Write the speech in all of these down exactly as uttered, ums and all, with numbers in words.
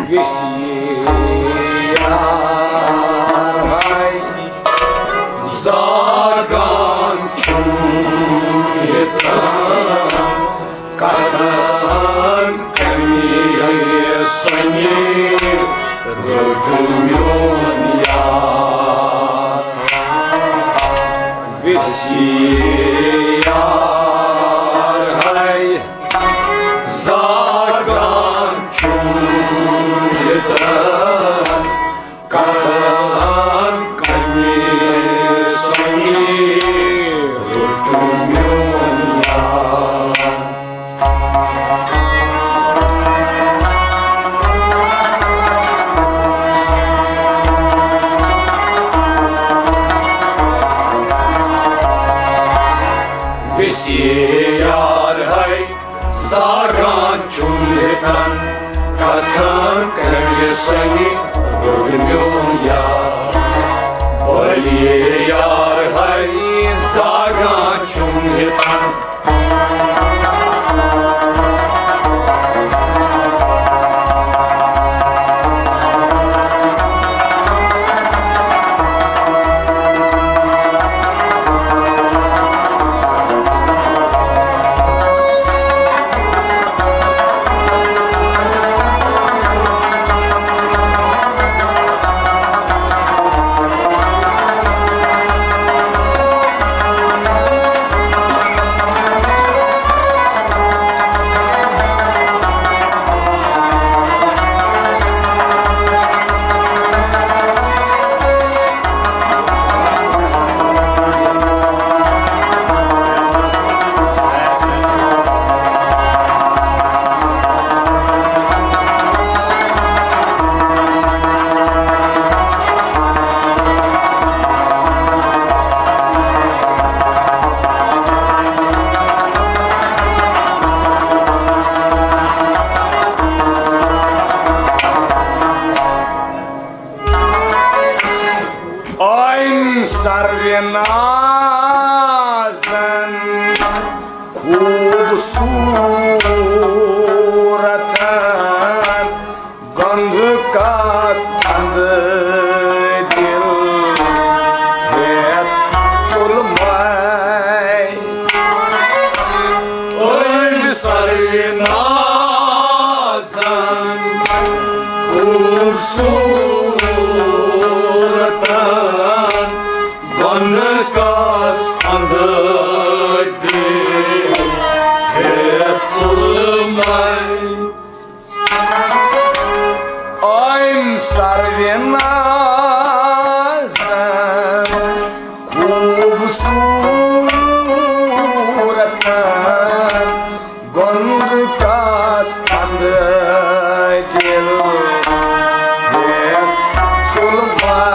ویسی یار ہاے زاگان چھُم ییٚتٮ۪ن کتھن کمہِ سۄنہِ روٚٹ میون یار۔ ویسی یار ہاے زاگان چھُم ییٚتٮ۪ن کتھن کمہِ سۄنہِ روٚٹ میون یار۔ ویسی یار ہاے زاگان چھُم ییٚتٮ۪ن کتھن کمہِ سۄنہِ روٚٹ میون یار۔ بلی یار ہاے زاگان چھُم ییٚتٮ۪ن۔ أمۍ سروِ نازن خوٗبصوٗرتن گنٛدٕ کس تنٛدٕ دِل ہٮ۪تھ ژوٚلمَے۔ أمۍ سروِ نازن خوٗبصوٗرتن گنٛدٕ کس تنٛدٕ دِل ہٮ۪تھ ژوٚلمَے۔ أمۍ سروِ نازن خوٗبصوٗرتن گنٛدٕ کس تنٛدٕ دِل ہٮ۪تھ ژوٚلمَے۔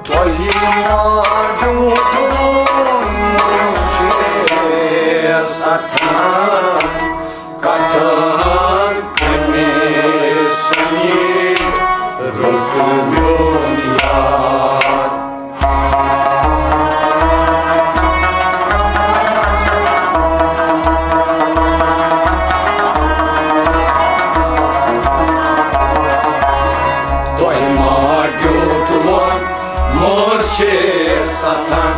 تۄہہِ ماجہِ ہُنٛد چھُ ستان کتھن کمہِ سۄنہِ روٚٹ میون یار۔ ستن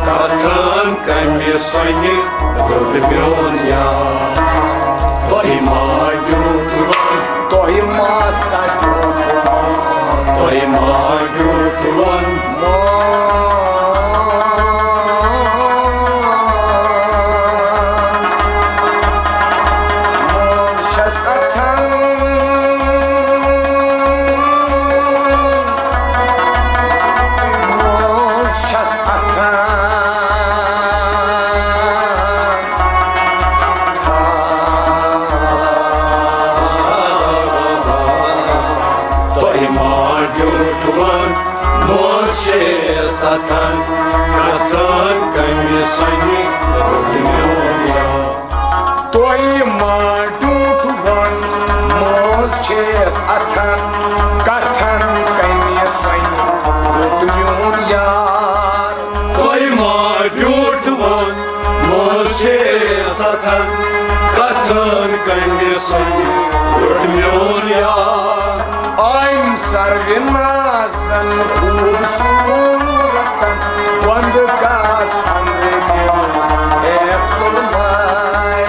کتھن کمہِ سۄنہِ روٚٹ میون یار۔ تۄہہِ ما ڈیوٗٹھ وَن، تۄہہِ ما سا ڈیوٗٹھ وَن، تۄہہِ ما ڈیوٗٹھ وَن۔ موج چھس اتھن، موج چھس اتھن۔ تۄہہِ ما ڈیوٗٹھ وَن، موج چھے ستھن کتھن کمہِ سۄنہِ روٚٹ میون یار۔ تۄہہِ ما ڈیوٗٹھ وَن، موج چھیس اتھن کتھن کمہِ سۄنہِ روٚٹ میون یار۔ تۄہہِ ما ڈیوٗٹھ وَن، موج چھے ستھن کتھن کمہِ سۄنہِ روٚٹ میون یار۔ أمۍ سروِ نازن خوٗبصوٗرتن وندٕ کاس پنٛدٕ دِل، اے ظُلماے۔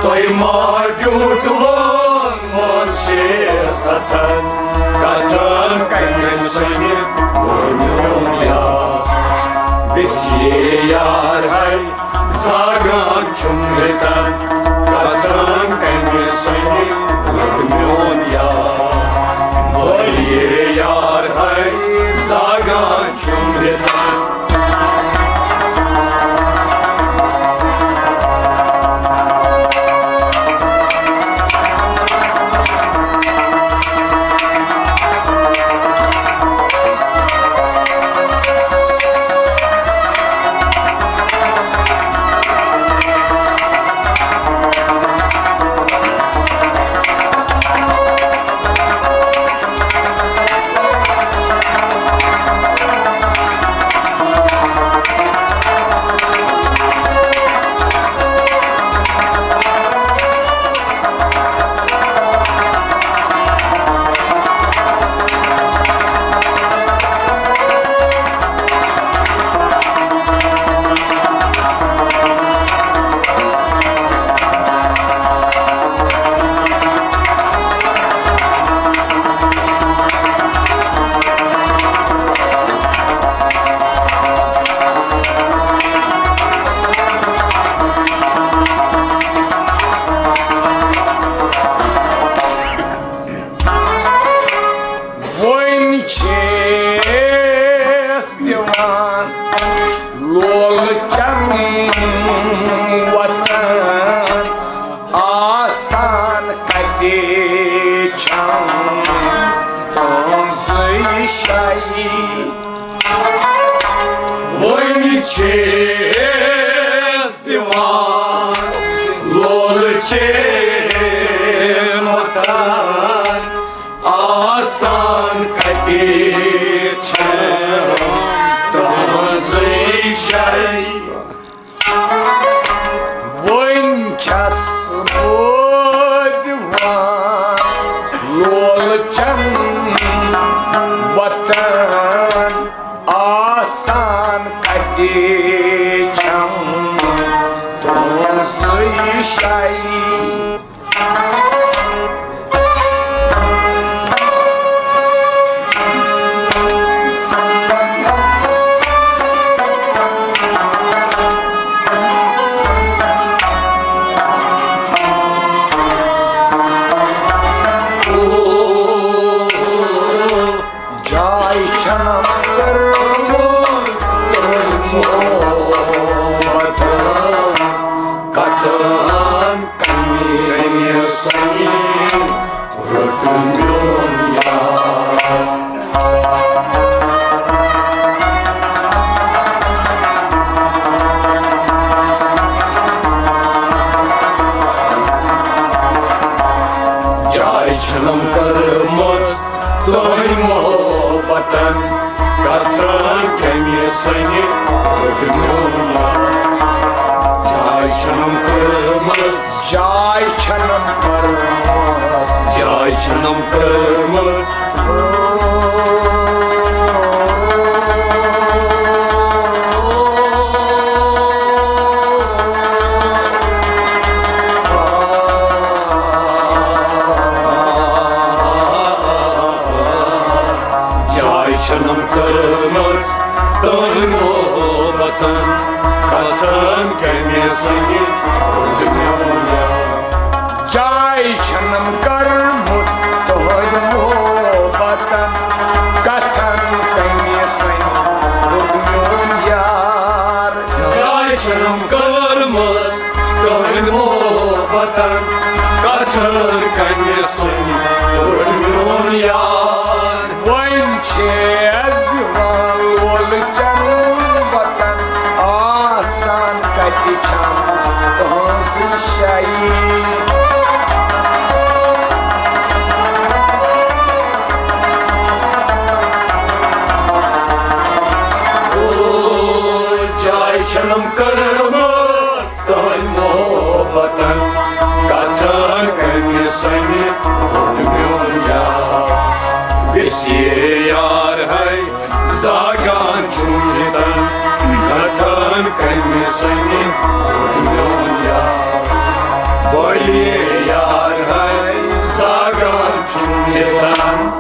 تۄہہِ ما ڈیوٗٹھ وَن، موج چھے ستھن کتھن کمہِ سۄنہِ روٚٹ میون یار۔ ویسیے یار ہے زاگان چھُم ہیتن کتھن کمہِ سۄنہِ روٚٹ میون یار۔ بھولیے یار ہے زاگان چھُم ہیتن۔ وۄنۍ چھیٚس دِوان لولہٕ چن وطن، آسان کتہِ چھم تُہنٛزٕے شاعری۔ وۄنۍ چھیٚس دِوان لولہٕ چن وطن، آسان کتہِ چھم تُہنٛزٕے شاعری۔ وۄنۍ چھس بہٕ دِوان لولہٕ چن وطن، آسان کتہِ چھم تُہنٛزٕے شاعری۔ جاے چھم کٔرمٕژ تۄہہِ محبتن، کتھن کمہِ سۄنہِ روٚٹ میون یار۔ جاے چھم کٔرمٕژ تۄہہِ محبتن، کتھن کمہِ سۄنہِ روٚٹ میون یار۔ جاے چھم کٔرمٕژ جاے چھنم کٔرمٕژ۔ جاے چھنم کٔرمٕژ۔ جاے چھنم کٔرمٕژ تہنٛدِ محبتن، کتھن کمہِ سنگہِ روٚٹ میون یار۔ جاے چھنم کٔرمٕژ تہنٛدِ محبتن، کتھن کمہِ سنگہِ روٚٹ میون یار۔ جاے چھنم کٔرمٕژ تہنٛدِ محبتن، کتھن کمہِ سنگہِ روٚٹ میون یار۔ وۄنۍ چھِ اَسہِ دِوان لولہٕ چٮ۪ن وطن، آسان کَتہِ چھَم تُہٕنٛز شاعری۔ او، جاے چھَنم کٔرمٕژ تہنٛدِ محبتن، کتھن کمہِ سنگہِ روٚٹ میون یار۔ ویسے یار ہے زاگان چھُم ییٚتن، کتھن کمہِ سنگہِ روٚٹ میون یار۔ بٔڑے یار ہے زاگان چھُم ییٚتن۔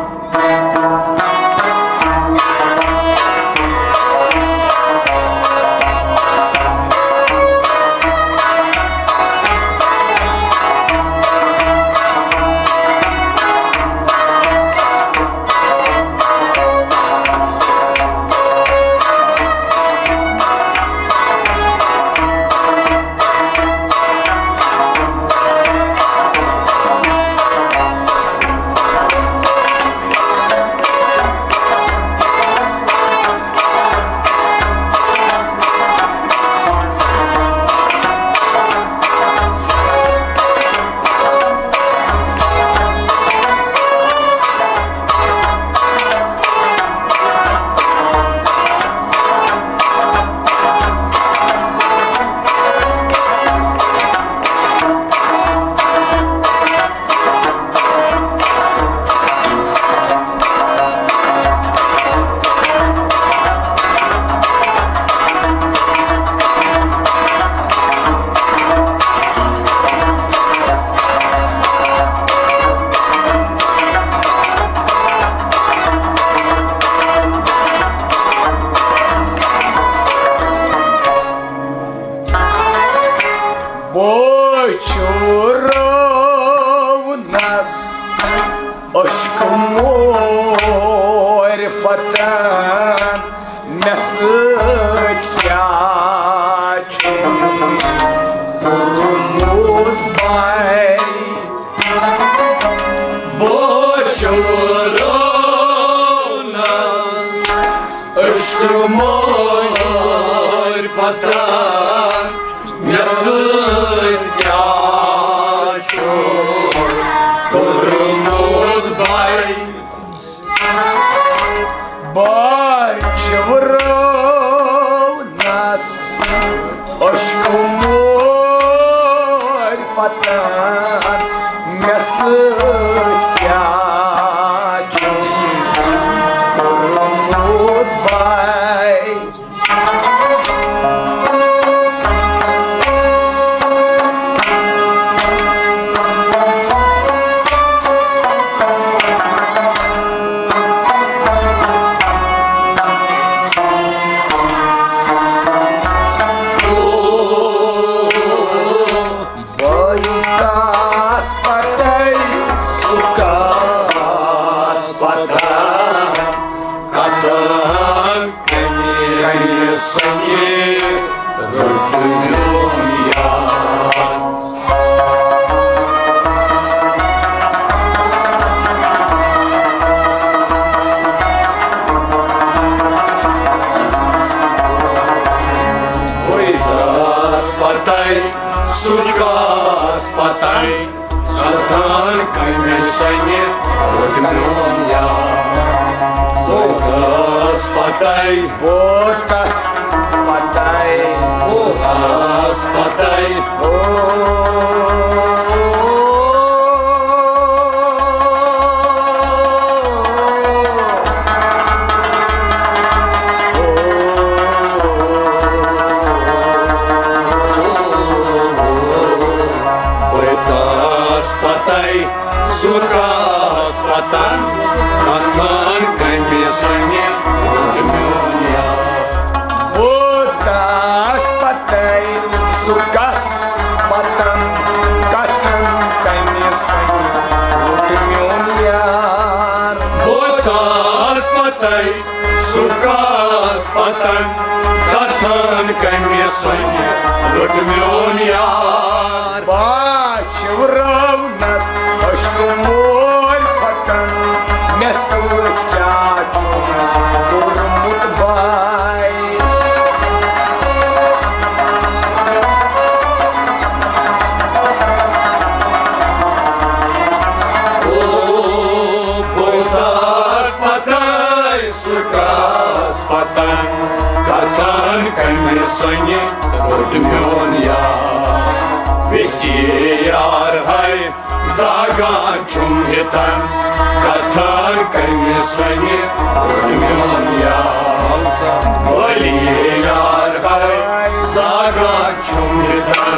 بہٕ چھُ رٲونس عشقہٕ مورِ فتن، مےٚ سۭتۍ کیٛاہ چھُ کوٚرمُت بے؟ بہٕ چھُ رٲونس عشقہٕ مورِ فتن، مےٚ سۭتۍ کیٛاہ چھُ کوٚرمُت بے؟ بہٕ چھُ رٲونس عشقہٕ مورِ فتن، مےٚ سۭتۍ کیٛاہ چھُ کوٚرمُت بے؟ بہٕ کاس پتے، سُہ کاس پتہ، کتھن کمہِ سنگہِ روٚٹ میون یار۔ بہٕ کاس پتے، سُہ کاس پتے، کتھن کمہِ سنگہِ روٚٹ میون یار۔ بہٕ کاس پتے، بہٕ کاس پتے، بہٕ کاس پتے۔ او۔ سُہ کاس پتن کتھن کمہِ سۄنہِ روٚٹ میون یار۔ باش رونس اشک مول پھٹن، مےٚ سۭتۍ کیٛاہ چھُ کوٚرمُت باے۔ او بوتاس پتاے سُہ کاس پتن، کتھن کمہِ سۄنہِ روٚٹ میون یار۔ ویسی یار ہاے زاگان چھُم ہِتن، کتھن کمہِ سۄنہِ روٚٹ میون یار۔ ولی یار ہاے زاگان چھُم ہِتن۔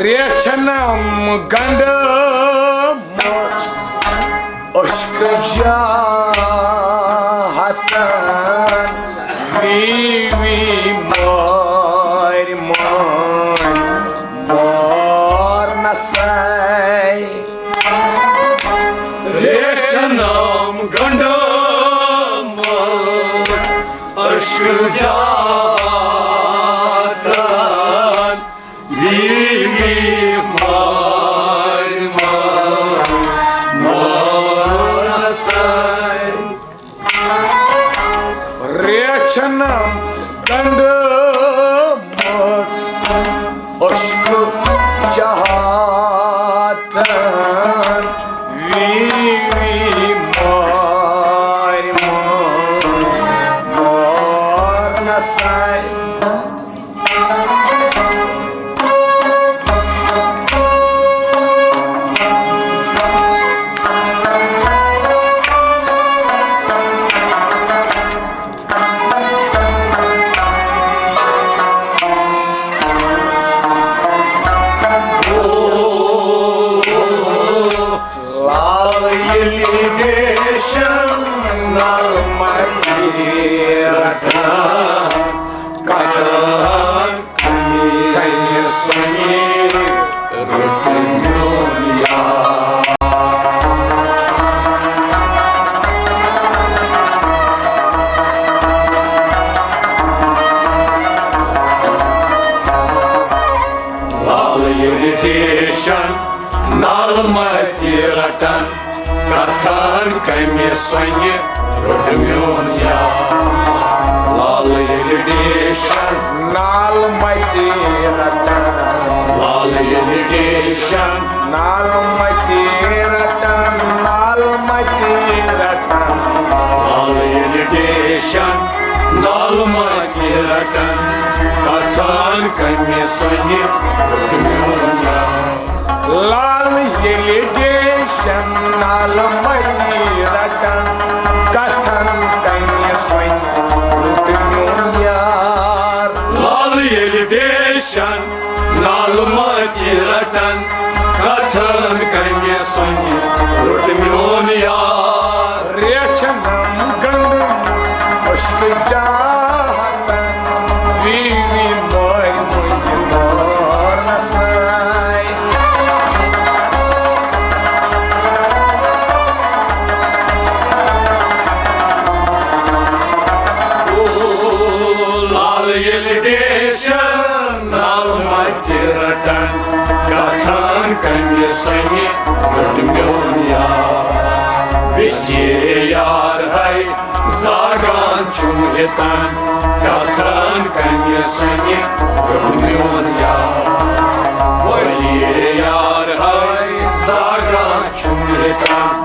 ریچھنم گنڈ مژ اشک جاہتن، وی وی مار مار مار نسائی۔ ریچھنم گنڈ مژ اشک جاہتن، وی وی مار مار مار ساے۔ ریچھنم گنڈ مژ اشک جاہتن، وی وی مار مار مار نساے۔ لال ییٚلہِ ریشم نل متی رٹان، کتھن کنہِ سۄنہِ روٚٹ میون یار۔ لال ییٚلہِ ریشم نال متی رٹان، کتھن کمہِ سۄنہِ روٚٹ میون یار۔ لال ییٚلہِ ریشم نال متی رٹان، لال ییٚلہِ ریشم نال متی رٹان، نال متی رٹان۔ لال ییٚلہِ ریشم نال متی رٹان، کتھن کمہِ سۄنہِ روٚٹ میون یار۔ لال ییٚلہِ ریشم نال متی رٹان، کتھن کنہِ سۄنہِ روٚٹ میون یار۔ لال ییٚلہِ ریشم نال متی رٹان، کتھن کنہِ سۄنہِ روٚٹ میون یار۔ ریچھنم گنڈ مژ اشک جاہتن، وی وی مار مار نساے۔ او لال ییٚلہِ ریشم نال متی کتھن کمہِ سۄنہِ روٚٹ میون یار۔ ویسے یار ہے زاگان چھُم ہیتن، کتھن کمہِ سۄنہِ روٚٹ میون یار۔ ولی یار ہے زاگان چھُم ہیتن۔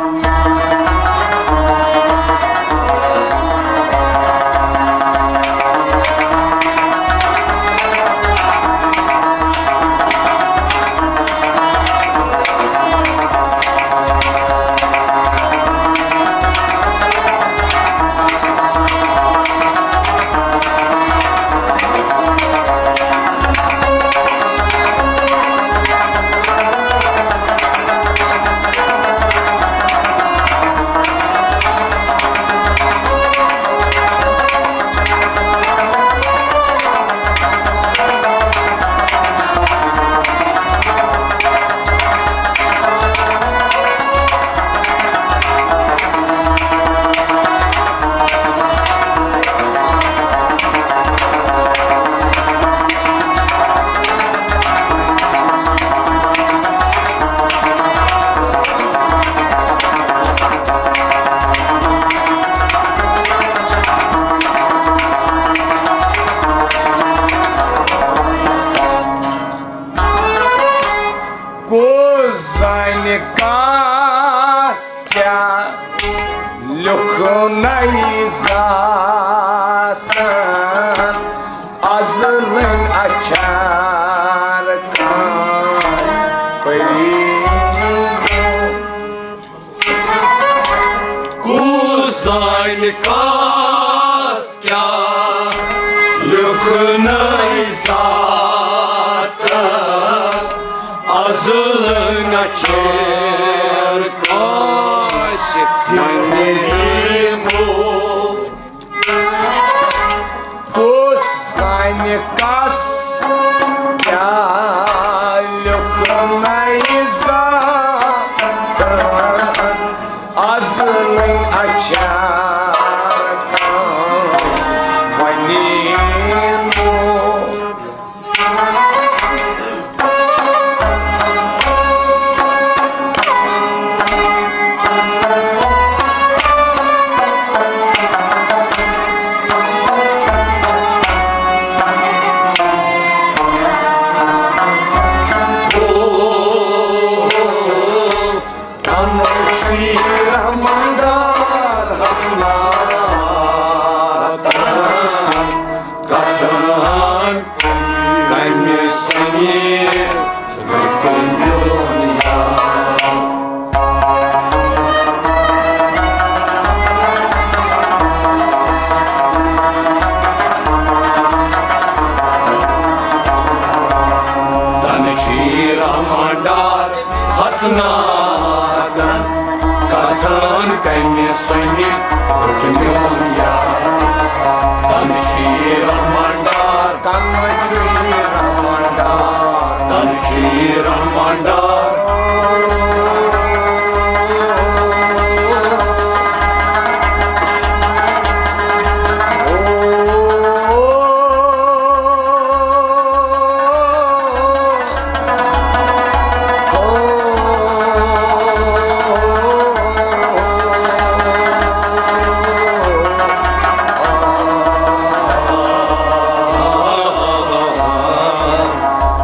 کُس زانہِ کس کیٛاہ لیوٚکھُن ذاتن، ازلن اچھر کٲنٛسہِ پریٖنو۔ کُس زانہِ کس کیٛاہ لیوٚکھُن ذاتن، ازلن اچھر کٲنٛسہِ پریٖنو۔ کُس زانہِ کس کیٛاہ لیوٚکھُن ذاتن، ازلن اچھر کٲنٛسہِ پریٖنو۔ تن چھُے رحمان دار حسناتن، کتھن کمہِ سۄنہِ روٚٹ میون یار۔ تن چھُے رحمان دار حسناتن، کتھن کمہِ سۄنہِ روٚٹ میون یار۔ تن چھُے رحمان دار، تن چھُے رحمان دار، تن چھُے رحمان دار۔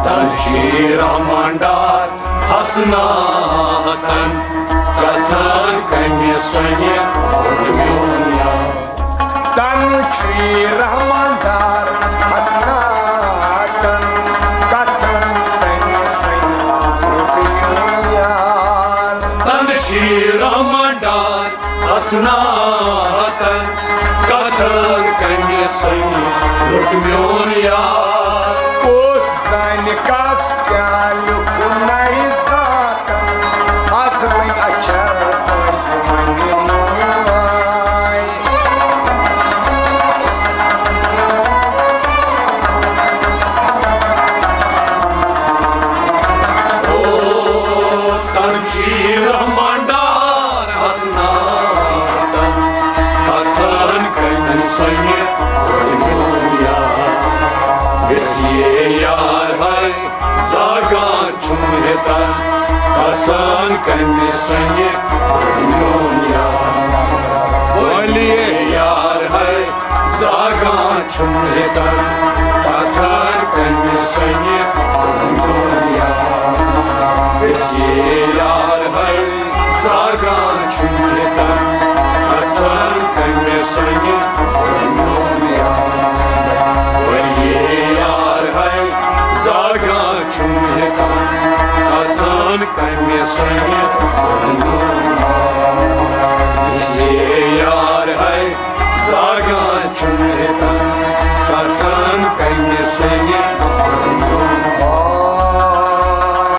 تن چھُے رحمان دار حسناتن، کتھن کمہِ سۄنہِ روٚٹ میون یار۔ تن چھُے رحمان دار حسناتن، کتھن کمہِ سۄنہِ روٚٹ میون یار۔ تن چھُے رحمان دار حسناتن، کتھن کمہِ سۄنہِ روٚٹ میون یار۔ کُس زانہِ کس کیٛاہ لیوٚکھُن ذاتن، ازلن اچھر کٲنٛسہِ پریٖنو۔ او تن چھُے رحمان دار حسناتن، کتھن کمہِ سۄنہِ روٚٹ میون یار۔ ویسے یار ہے، زاگان چھُم ہیتن، کتھن کمہِ سۄنہِ میون یار۔ ولی یار ہے، زاگان چھُم ہیتن، کتھن کمہِ سۄنہِ میون یار۔ أسۍ یار ہے، زاگان چھُم ہیتن، کتھن کمہِ سۄنہِ میون یار۔ ولی یار ہے، زاگان چھُم ہیتن، کتھن کمہِ سۄنہِ میون یار۔ أسۍ یار ہے، زاگان چھُم